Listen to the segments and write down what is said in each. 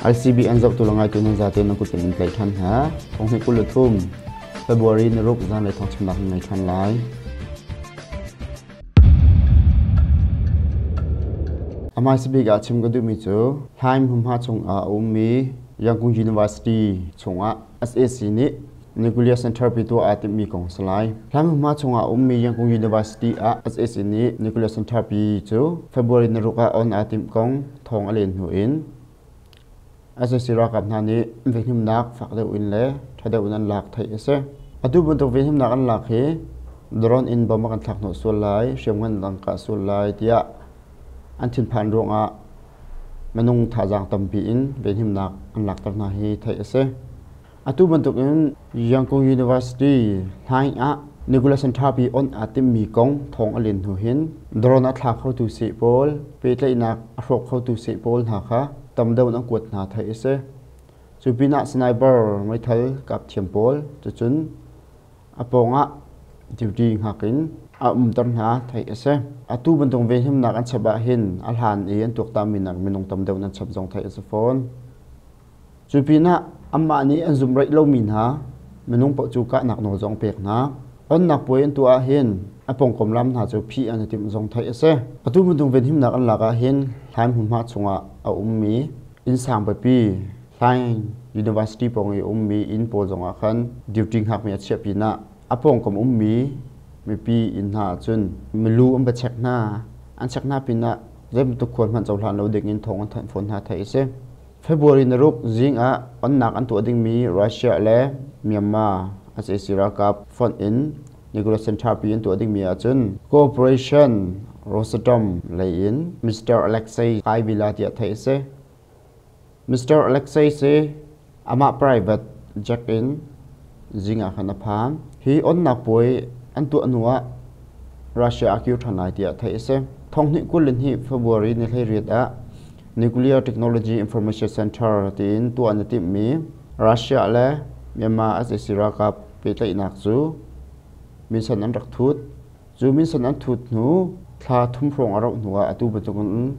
ICBN zohtu le ngaitu nan zate nan kut in tlaih ṭhan hna. Thonghnih 23 February ni ruk zanlei thawngchimnak nan ngei ṭhan lai. A hmaisa bik ah chim ka duhmi cu Hlaim hmunhma chungah a ummi Yangon University chungah SAC nih Nuclear Center pi tuah aa timhmi kong a si lai. Hlan hmunhma chungah a ummi Yangon University ah SAC nih Nuclear Center pi cu February ni ruk ah on aa timh kong thawng a len hnu in SAC ralkap hna nih venhimnak fak deuh in le ṭha deuh in an lak theih a si. Atu bantuk venhimnak an lak hi drone in bomb a kan thlak hnawh sual lai, hriamngan an kah sual lai tiah an thinphan ruangah minung thazaang tampi in venhimnak an lakter hna hi theih a si. Atu bantukin Yangon University hlaing ah Nicholas Ṭhapi on aa timhmi kong thawng a len hnu hin drone a thla khotu seh pawl, pehtlaihnak a hrawk khotu seh pawl hna kha tam deuh in an kuat hna theih a si. Cu pinah sniper meithal kap thiam pawl cucun a pawngah duty hngak in a umter hna theih a si. Atu bantuk venhimnak an chap ah hin a hlan i an tuaktanmi nak minung tam deuh in an chap zong theih a si fawn. Cu pinah anmah nih an zumh rih lomi hna minung paoh cu kahnak nawl zong pek hna. Onnak puai an tuah ahhin a pawngkam lam hna cu phih an i timh zong theih a si. Atu bantuk venhimnak an lak ahhin Hlaim hmunhma chungah a ummi innsang pipi Hlaing University pawng i a ummi inn pawl zongah khan duty hngakmi a chiah pinah a pawngkam ummi mipi inn hna ahcun milu an va check hna. An check hna pinah zeibantuk khual hmanh cohlan lo dingin thawng an thanh fawn hna theih a si. February ni ruk zing ah onnak an tuah dingmi Russia le Myanmar SAC ralkap fonh in Nicholas Center-pi an tuah dingmi ahcun Cooperation Rosatom lei in Mr. Alexei Kaivila tiah theih a si. Mr. Alexei si amah private jet in zing ah khan a phan. Hi onnak puai an tuah hnu ah Russia a kir ṭhan lai tiah theih a si. Thonghnih 22 February ni 18 ah Nuclear Technology Information Center tiin tuah an i timhmi Russia le Myanmar SAC ralkap pehtlaihnak cu minsen an rak thut. Cu minsen an thut hnu thla thum hrawng a rauh hnu ah atu bantukin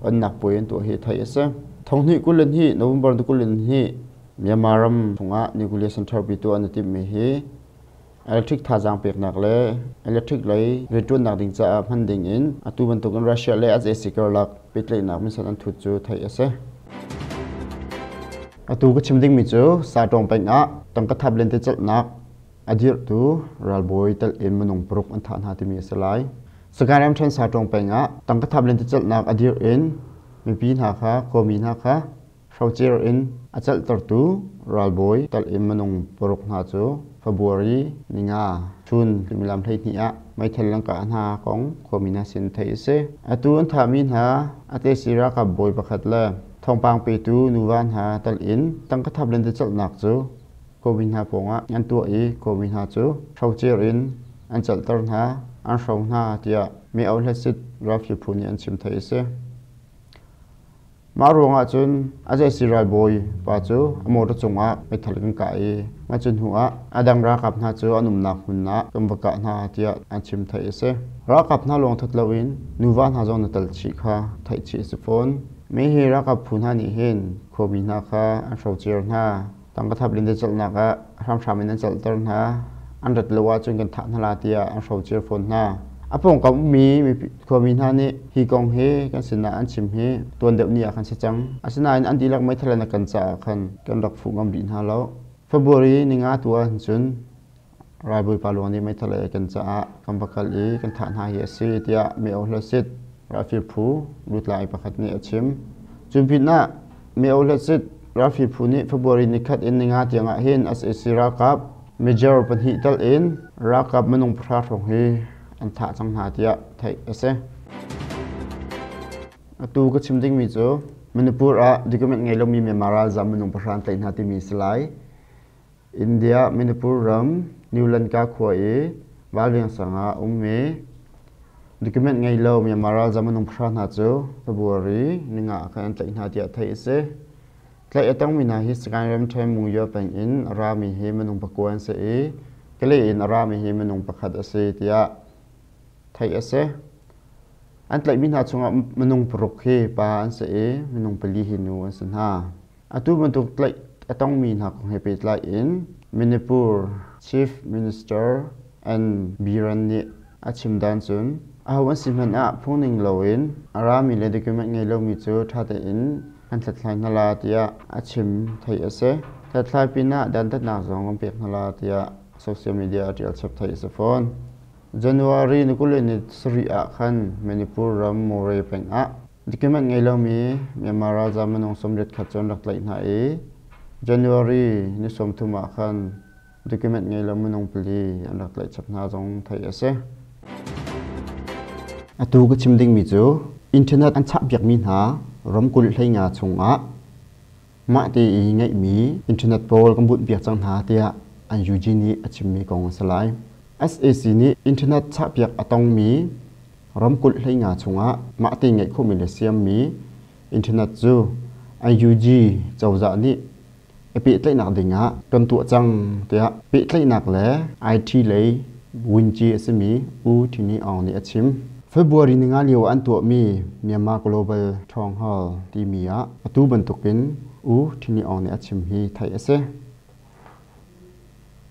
onnak puai an tuah hi theih a si. Thonghnih 22 November 22 Myanmar ram chungah nuclear center pi tuah an i timhmi hi electric thazaang peknak le electric lei rianṭuannak ding caah hman ding in atu bantukin Russia le SAC karlak pehtlaihnak minsen an thut cu theih a si. Atu ka chim dingmi cu Satawng peng ah tangka thap lentecelhnak a dirhtu ralbawi telh in minung paruk an thah hna timi a si lai. Sagaing ramṭhen Satawng peng ah tangka thap lentecelhnak a dirh in mipi hna kha khuami hna kha Hrocer in a celhtertu ralbawi tal in minung paruk hna cu February ninga chun suimilam 12 ah meithal an kah hna kong khuami hna sin theih a si. Atu an thahmi hna a tesi ralkap bawi pakhat le thawngpang petu nuva hna tal in tangka thap lentecelhnak cu khuami hna pawngah an tuah i khuami hna cu hrocer in an celhter hna, an hro hna tiah mi ohlatsit ralhri phu nih an chim theih a si. Mah ruangah cun a zeisi ralbawi pa cu a motor cungah meithal kan kah i mah cu hnuah a dang ralkap hna cu an umnak hmun ah kan va kah hna tiah an chim theih a si. Ralkap hna lawng that loin nuva hna zong na tal chih kha theih chih a si fawn. Mi hi ralkap phu hna nih hin khuami hna kha an hrocer hna. Tangka thap lentecelhnak ah hramhram in an celhter hna. An rat lo ahcun kan thah hna la tiah an hrocer fawn hna. A pawngkam ummi khuami hna nih hi kong hi kan sinah an chim hi tuan deuh ni ah khan si cang. Asinain an dihlak meithal in a kan caah khan kan rak fuh ngam rih hna lo. February ninga tu ah cun ralbawipa luang nih meithal a kan caah kan va kal i kan thah hna hi a si tiah meo hlasit ralfir phu lutlai pakhat nih a chim. Cu pinah meo hlasit ralfir phu nih February nikhat in ninga tiangah hin SAC ralkap major pahnih tal in ralkap minung pahra hrawng hi an thah cang hna tiah theih a si. Atu ka chim dingmi cu Manipur ah document ngei lomi Myanmar ralzam minung pahra an tlaih hna timi a si lai. India Manipur ram New Lanka khua i Valveng sang ah a ummi document ngei lo Myanmar ralzam minung pahra hna cu February ninga ah khan an tlaih hna tiah theih a si. Tlaih a tongmi hna hi Sagaing ramṭhen Mungyo peng in a rami hi minung pakua an si i Kalay in a rami hi minung pakhat a si tiah theih a si. An tlaihmi hna chungah minung paruk hi pa an si i minung pali hi nu an si hna. Atu bantuk tlaih a tongmi hna kong he pehtlai in Manipur Chief Minister N. Biren nih a chim dan cun aho an si hmanh ah phungning loin a rami le document ngei lomi cu ṭha tein kan hlathlai hna la tiah a chim theih a si. Hlathlai pinah dantatnak zong kan pek hna la tiah social media a ṭial chap theih a si fawn. January ni 27 ah khan Manipur ram Moreh peng ah document ngei lomi Myanmar ralzaam minung 81 cu an rak tlaih hna i January ni 30 ah khan document ngei lo minung 4 an rak tlaih chap hna zong theih a si. Atu ka chim dingmi cu internet an chahpiakmi hna ramkulh 15 chungah mah te i ngeihmi internet pawl kan bunhpiak cang hna tiah an UG nih a chimmi kong a si lai. SAC nih internet chahpiak a tongmi ramkulh 15 chungah mah te ngeih khawhmi le siammi internet cu UG cozah nih i pehtlaihnak dingah kan tuah cang tiah pehtlaihnak le IT lei Wunci a simi U Thini Aung nih a chim. February ninga lio ah an tuahmi Myanmar Global Town Hall timi ah atu bantukin U Thini Aung nih a chim hi theih a si.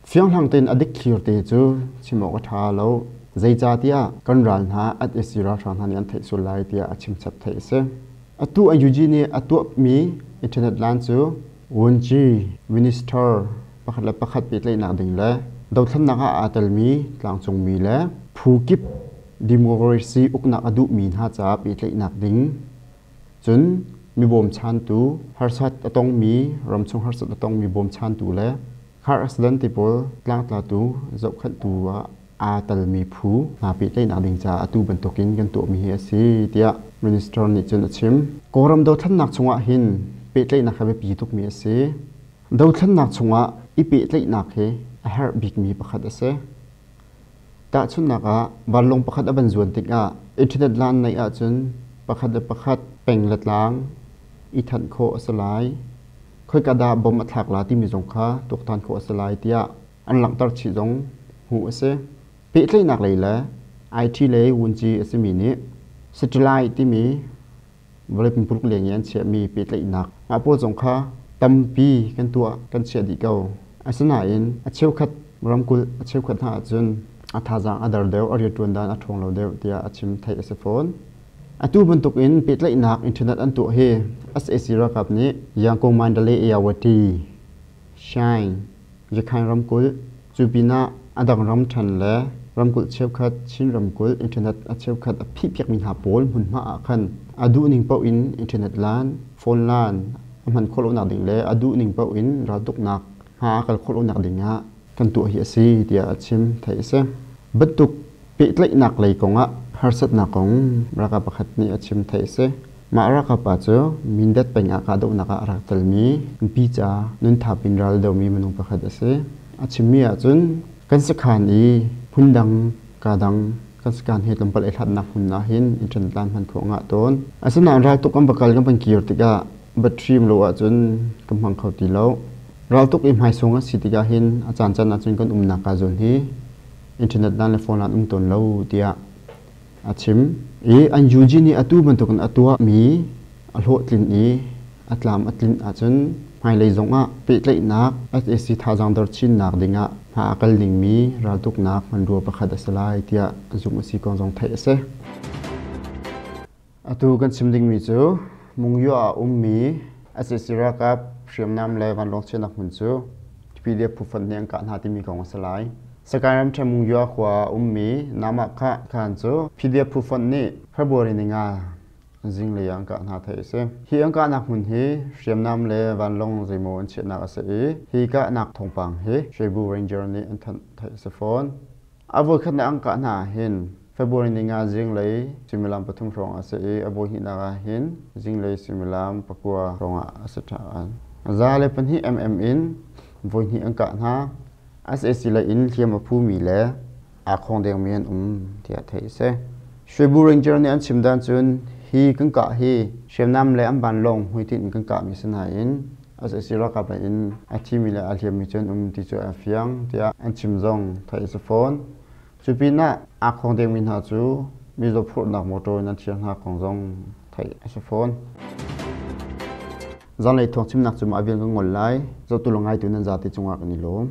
Fianghlang tein a dikthlir te cu chim awk a ṭha lo. Zeicahtiah kan ral hna at i ralhrang hna nih an theih sual lai tiah a chimchap theih a si. Atu an UG nih a tuahmi internet lan cu Wunci minister pakhat le pakhat pehtlaihnak ding le dothlennak ah aa telmi tlangcungmi le phu kip democracy uknak a duhmi hna caah pehtlaihnak ding cun mi bawmchantu harsat a tongmi ramchung harsat a tongmi bawmchantu le car accident ti pawl tlangtlatu zohkhenhtu ah aa telmi phu hna pehtlaihnak ding caah atu bantukin kan tuahmi hi a si tiah minister nih cun a chim. Kawlram dothlennak chungah hin pehtlaihnak hi a biapi tukmi a si. Dothlennak chungah i pehtlaihnak hi a herh bikmi pakhat a si. Tahchunhnak ah vanlawng pakhat a van zuan tikah internet lan neih ahcun pakhat le pakhat peng le tlang i thanh khawh a si lai. Khoika dah bom a thlak la timi zong kha tuaktan khawh a si lai tiah an langhter chih zong hmuh a si. Pehtlaihnak lei le IT lei vunci a simi nih satellite timi vawlei pumpuluk leng i an chiahmi pehtlaihnak mah pawl zong kha tampi kan tuah kan chiah dih ko. Asinain a cheukhat ramkulh a cheukhat hna ahcun a thazaang a der deuh, a rianṭuan dan a ṭhawng lo deuh tiah a chim theih a si fawn. Atu bantuk in pehtlaihnak internet an tuah hi sac ralkap nih Yangon Mandalay Ayawati Shine Rakhine ramkulh, cu pinah a dang ramṭhen le ramkulh cheukhat Chin ramkulh internet a cheukhat a phihpiakmi hna pawl hmunhma ah khan a duhning paoh in internet lan, phone lan a hman khawh lonak ding le a duhning paoh in raltuknak hma a kal khawh lonak ding ah kan tuah hi a si tiah a chim theih a si. Bantuk pehtlaihnak lei kongah harsatnak kong ralkap pakhat nih a chim theih a si. Mah ralkap pa cu Mindat peng ah kahdohnak ah a rak telmi nupi ca nunthap in ral domi minung pakhat a si. A chimmi ahcun kan sakhan i hmundang kadang kan sakhan he tlawmpal i hlatnak hmun ah hin internet line hman khawh ngah tawn. Asinain raltuk kan va kal kan van kir tikah battery lo ahcun kan hmang kho ti lo. Raltuk i hmaisung a si tikah hin a caancaan ahcun kan umnak ka zawn hi internet line le phone line um tawn lo tiah a chim i an UG nih atu bantukin a tuahmi a hlawhtlin i a tlam a tlinh ahcun hmailei zongah pehtlaihnak SAC thazaang dor chinnak dingah hma a kal dingmi raltuknak hmanrua pakhat a si lai tiah zumh a si kong zong theih a si. Atu kan chim dingmi cu Mungyo ah a ummi SAC ralkap hriamnam le vanlawng chiahnak hmun cu PDF phu fonh nih an kah hna timi kong a si lai. Sagaing ramṭhen Mungyo khua ah a ummi Namah khan cu PDF phu fonh nih February ninga zinglei ah an kah hna theih a si. Hi an kahnak hmun hi hriamnam le vanlawng zeimaw an chiahnak a si i hi kahnak thawngpang hi Shwebu Ranger nih an thanh theih a si fawn. A voikhatnak an kah hna ahhin February ninga zinglei suimilam 3 hrawng a si i a voihnihnak ahhin zinglei suimilam 9 hrawng ah a si ṭhan. 102 mm in voihnih an kah hna. Sac lei in hliam a phumi le aa khawng dengmi an um tiah theih a si. Shwebu Ranger nih an chim dan cun hi kan kah hi hriamnam le an vanlawng hmuitinh in kan kahmi si nain sac ralkap lei in a thimi le a hliammi cu an um ti cu a fiang tiah an chim zong theih a si fawn. Cu pinah aa khawng dengmi hna cu mizaw phurhnak motor in an thiar hna kong zong theih a si fawn. Zanlei thawng chimnak cu mah vial kan ngol lai. Zohtu le ngaitu nan zate cungah kan i lawm.